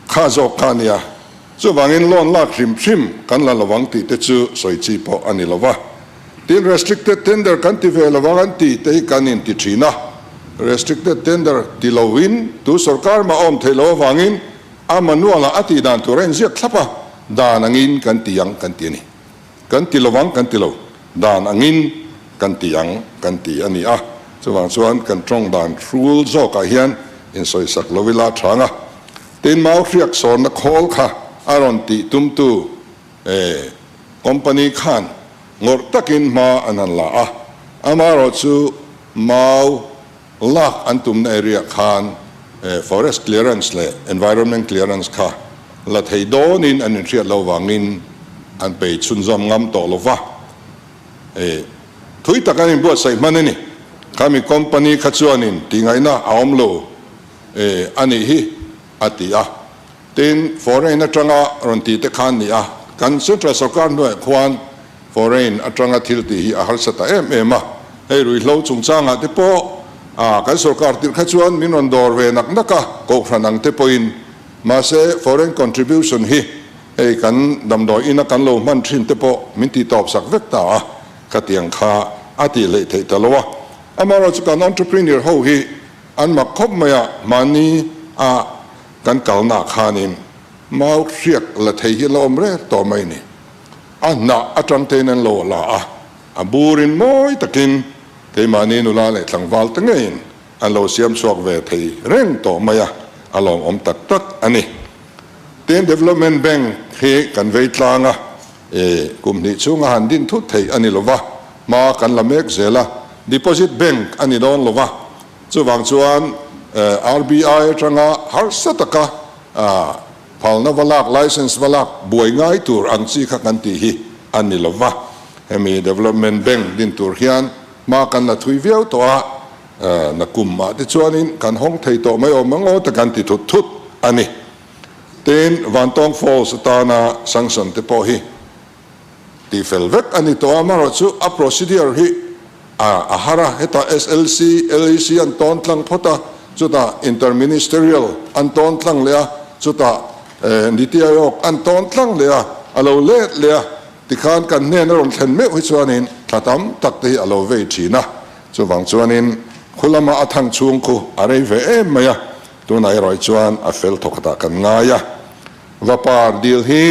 Kha zawk kha a nia. Chuvangin loan lak hrim hrim kan la lovang tih te chu sawi chi pawh a ni lova. Tin, restricted tender kan ti ve lovang an tih te hi kan inti thin a. Restricted tender ti lovin tu sorkar mah awm theih loh avangin a manual ah a tih dan tur a inziak thlap a, dan angin kan ti ang kan ti a ni. Kan ti lovang kan ti lo, dan angin kan ti ang kan ti a ni a. Chuvang chuan kan tawng dan hrul zawkah hian insawisak lo ila chhang a. Tin, mau hriak sawnna khawl kha a rawn tih tumtu company khan ngawrh takin hma an han la a. Amaherawh chu mau lak an tumna area khan forest clearance leh environment clearance kha la thei dawnin an inhriat lo vangin an pei chhunzawm ngam tawh lo va. Thui tak an inbuatsaih hman a ni. Khami company kha chuanin tihngaihna a awm lo a nih hi a ti a. Tin, foreign atanga rawn tih te khan ni a, kan central sorkar hnuaiah khuan foreign atanga thil tih hi a harsa ta em em a. Hei ruihhlo chungchangah te pawh kan sorkar tirh kha chuan min rawn dawr ve nak nak a, kohhran ang te pawhin. Mahse, foreign contribution hi hei kan damdawi ina kan lo hman thin te pawh min tih tawp sak vek ta a, khatiang kha a tih hleih theih ta lo a. Amaherawhchu kan entrepreneur ho hi an mak khawp mai a, mahni a Kan kalnaah khanin mau hriak la thei hi la awm reng tawh mai ni. A hnah atang tein an lo la a, a burin mawi takin keimahni nula leh tlangval te ngeiin an lo siam chhuak ve thei reng tawh mai a, a lawmawm tak tak a ni. Tin, Development Bank hi kan vei tlang a, kum hnih chhunga han din thut theih a ni lo va, hma kan la mek zel a, Deposit Bank a ni dawn lo va, chuvang chuan RBI atanga harsa taka phalna va lak, license va lak buai ngai tur ang chi kha kan tih hi a ni lo va, hemi Development Bank din tur hian hma kan la thui viau tawh a, Nakum ah te chuanin kan hawng thei tawh mai awm ang aw ta kan ti thut thut a ni. Tin, Vantawng Falls atana sanction te pawh hi tihfel vek a ni tawh a, amaherawhchu a procedure hi a har a, hetah SLC, LEC an tawn tlang phawt a, chutah Inter-Ministerial an tawn tlang leh a, chutah Niti Aayog an tawn tlang leh a, a lo let leh a, tikhan kan hnen a rawn thlen meuh hi chuanin thla tam tak te hi a lo vei thin a. Chuvang chuanin khu lama a thang chhung khu a rei ve em mai a, tunah erawh chuan a fel thawkhatah kan ngai a. Vapar dil hi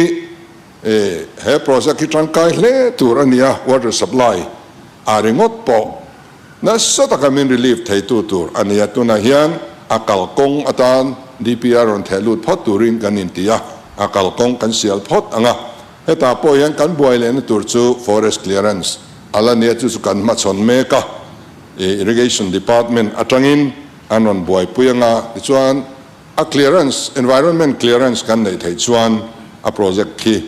he project hi tangkai hle tur a ni a, water supply a ringawt pawh nasa taka min relief theitu tur a ni a, tunah hian a kalkawng atan DPR rawn theh lut phawt turin kan inti a, a kalkawng kan sial phawt ang a. Hetah pawh hian kan buai lehna tur chu forest clearance a la nia, chu chu kan hmachhawn mek a, Irrigation Department atangin an rawn buaipui anga, tichuan a clearance, environment clearance kan neih theih chuan a project khi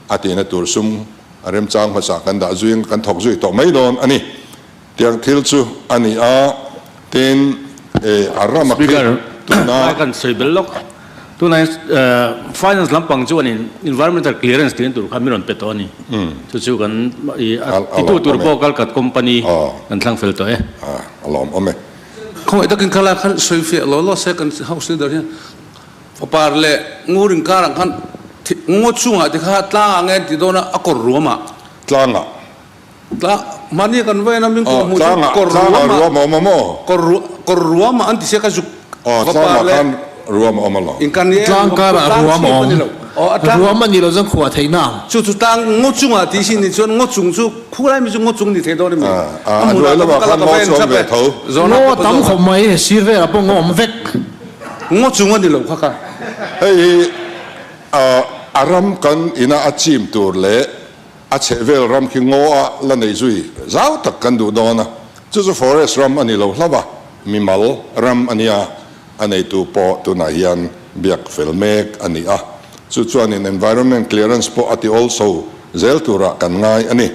a tihna tur sum a remchang hmasa kan dah zui ang, kan thawk zui tawh mai dawn a ni. Tiang thil chu a ni a, tin a ram a khi Speaker, tuna. Lai kan sawi bel lawk. Tunah hian finance lampang chuanin environmental clearance tih tur kha min rawn pe tawh a ni. Chu chu kan i a titu tur pawh Kalkat company kan thlang fel tawh e. A lawmawm e. Khawngaih takin kha lai khan sawi fiah law law se kan house leader hian fapar leh ngur inkarah khan ngaw chungah te kha tlangah nge an ti dawn a, a kawr ruamah. Tlangah. Tlang, mahni kan vain a min kawr hmuh chu kawr ruam a awm a maw? Kawr ruam a an ti sia ka zuk va par le. Tlangah khan ruam a awm alawm. Inkan e Tlang karah ruam a awm. Ruam a ni lo chuan khuah theih na ang. Chu chu tlang ngaw chungah tih sin ni chuan ngaw chung chu khulai mi chu ngaw chung ni thei dawn a mi. A hnuai lamah khan ngaw chu awm ve tho. Ngaw a tam khawp mai, sir velah pawh ngaw awm vek. Ngaw chung a ni lo kha kha. Hei hi a ram kan ina a chim tur leh A chhehvel ram khi ngaw a la nei zui zau tak kan duh dawn a, chu chu forest ram a ni lo hlauh a, mimal ram a nia, a neitu pawh tunah hian biak fel mek a ni a, chu chuanin environment clearance pawh a ti also zel turah kan ngai a ni.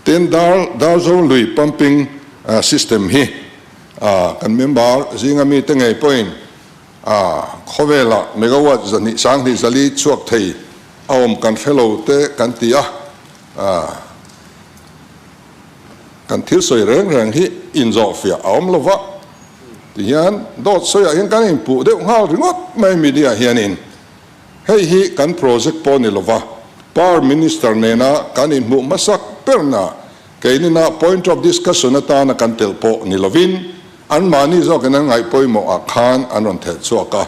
Tin, Dar Darzo lui pumping system hi kan member zinga mite ngei pawhin khawvelah megawatt zahnih sanghnih zali chhuak thei A awm kan hre lo te kan ti a, kan thil sawi reng reng hi inzawhfiah a awm lo va, ti hian dawt sawiah hian kan inpuh deuh nghal ringawt mai media hianin hei hi kan project pawh ni lo va, Power Minister nena kan inhmuh hmasak berna keinina point of discussion atana kan telh pawh ni lovin anmahni zawkin an ngaih pawimawhah khan an rawn thelh chhuak a,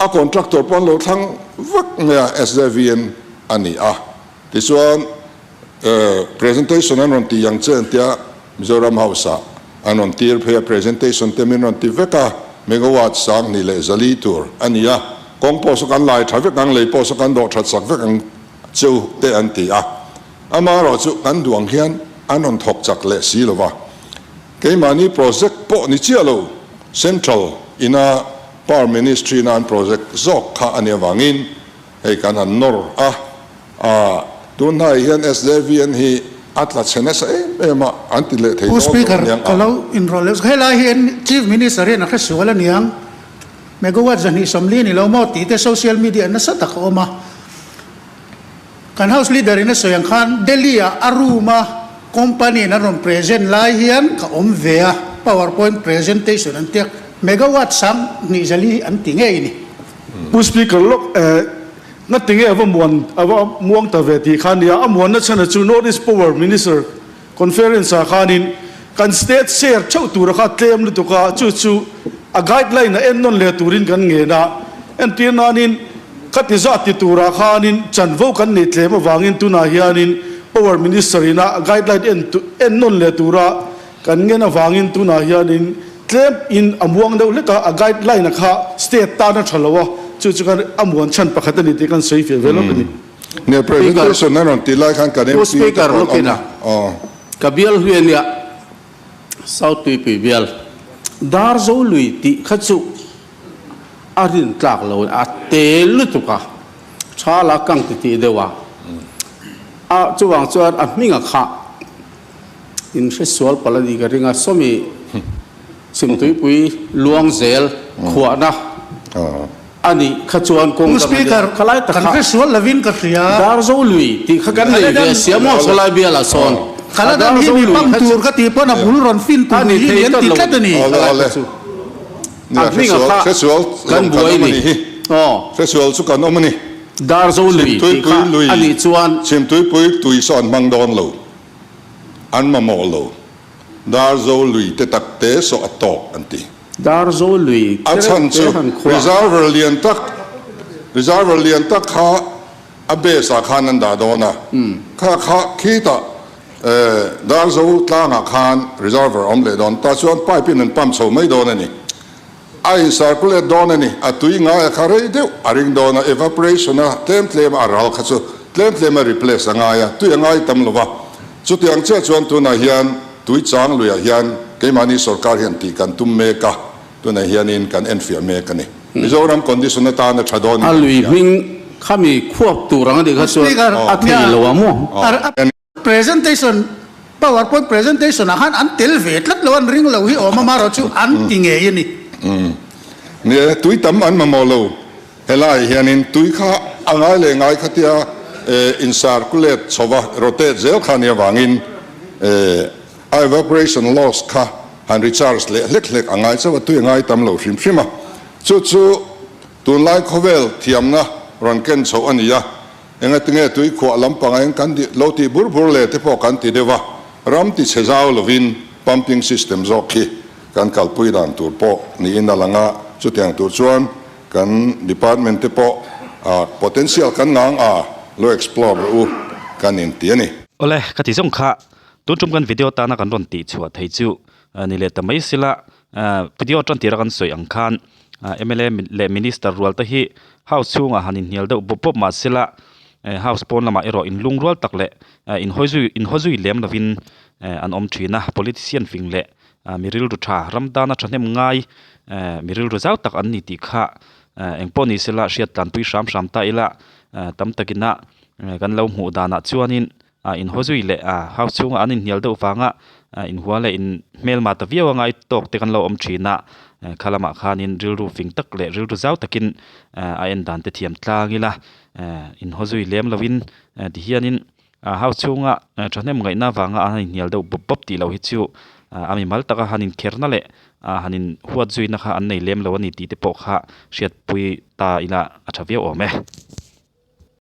A contractor pawh an lo thlang vek mai a, SJVN a ni a. Tichuan presentation an rawn ti ang che an tia, Mizoram House ah an rawn tir phei a, presentation te min rawn ti vek a, megawatt 10,000 leh 400 tur a ni a, kawng pawh saw kan lai tha vek ang, lei pawh saw kan dawh that sak vek ang cheu te an ti a. Amaherawh chu kan duh ang hian an rawn thawk chak leh si lo va. Keimahni project pawh ni chiah lo, Central ina Power Ministry na an project zawk kha a nih avangin hei kan han nawr a, a tun hnaiah hian SJVN hi a tla chhe nasa em em a, an ti leh thei Pu dawn lo Speaker, aniang ka a. lo inrawlh leh helai hian Chief Minister hian a hre sual aniang, megawatt 240 ni lo maw tih te social media nasa tak a awm a. Kan House Leader in a sawi ang khan Delhi ah a room a company in an rawn present lai hian ka awm ve a, power point presentation an tia, megawatt 20,000 an ti ngei ni. Pu Speaker lawk eh na ti nge ava muan ava muang ta ve tih kha nia, a muanna chhan a chu North East Power Minister Conference ah khanin kan state share theuh tura kha tlem lutuk a, chu chu a guideline a en nawn leh turin kan ngen a, entir nanin khati zat ti turah khanin chanvo kan nei tlem avangin tunah hianin Power Minister ina guideline en en nawn leh tura kan ngen avangin tunah hianin tlem in a muang deuh hlek a, a guideline a kha state tan a tha lo a. Chu chu khan a muan chhan pakhat a ni tih kan sawi fiah ve lawk a ni. Nia presentation a rawn tih lai khan kan MP te pawh an awm a. Ka bial hlui a nia, South Tuipui bial Darzo lui tih kha chu a rin tlak lo a te lutuk a, tha la kang ti tih deuh a, a chuvang chuan a hming a khah in hre sual palh a ni ka ring a, sawmi Chhimtuipui luang zel khuahna a nih kha chuan kawng dang a nia, kha lai tak kha Darzo lui tih kha kan nei ve sia maw sawlai bialah sawn a Darzo lui kha chu a ni thei tlat lo kha lai kha chu a hming a kha kan buai ni aw Darzo lui tih kha a nih chuan. Chhimtuipui tui saw an hmang dawn lo, an mamawh lo. Darzo lui te tak te saw a tawk an ti. Darzo lui A chhan chu reservoir lian tak reservoir lian tak kha a base ah khan an dah dawn a, kha kha khitah Darzo tlangah khan reservoir a awm leh dawn tah chuan pipe in an pump chho mai dawn a ni. A in circulate dawn a ni, a tui ngai a kha rei deuh a ring dawn a, evaporation a tlem tlem a ral kha chu tlem tlem a replace a ngai a, tui a ngai tam lo va. Chutiang chiah chuan tunah hian tui chang luiah hian keimahni sorkar hian tih kan tum mek a, tunah hianin kan enfiah mek a ni. Mizoram condition atan a tha dawn in A kan lui hria. hming khami khuap tur ang a nih kha chuan a thei lo a maw? Presentation, Powerpoint presentation ah khan an tel ve tlat lo, an ring lo hi awm a, marawh chu an ti ngei a ni. Ni e, tui tam an mamawh lo. Helai hianin tui kha a ngai leh ngai khatia in circulate chho va, rotate zel kha nia vangin a evaporation loss kha han recharge leh hlek hlek a ngai chauh a, tui a ngai tam lo hrim hrim a. Chu chu tunlai khawvel thiamna rawn ken chhoh a ni a. Engatinge tuikhuah lampang eng kan lo tih bur bur le te pawh kan ti deuh a, ram ti chhe zau lovin pumping system zawk khi kan kalpui dan tur pawh niin a lang a, chutiang tur chuan kan department te pawh potential kan ngang a lo explore rawh u kan inti a ni. Awle, ka ti zawng kha, tun tum kan video tana kan rawn tih chhuah thei chu ni leh ta mai sila, Video tan tira kan sawi ang khan mla leh minister rual te hi house chhungah han inhnial deuh bawp bawp mah sela house pawn lamah erawh inlung rual tak leh inhawi zui inhaw zui lem lovin an awm thin a, politician fing leh mi rilru tha ram tana thahnem ngai mi rilru zau tak an ni tih kha engpawh ni sela hriat tlanpui hram hram ta ila tam takina kan lo hmuh danah chuanin ah inhaw zui leh ah house chhungah an inhnial deuh vanga ah inhua leh in hmelma ta viau anga i tawk te kan lo awm thin a kha lamah khanin rilru fing tak leh rilru zau takin ah a en dan te thiam tlang ila eh inhaw zui lem lovin eh ti hianin ah house chhunga thahnem ngaihna vanga an inhnial deuh bawp bawp tih loh hi chu ah a mimal taka han inkherna leh ah han in huat zuina kha an nei lem lo a ni tih te pawh kha hriatpui ta ila a tha viau awm e.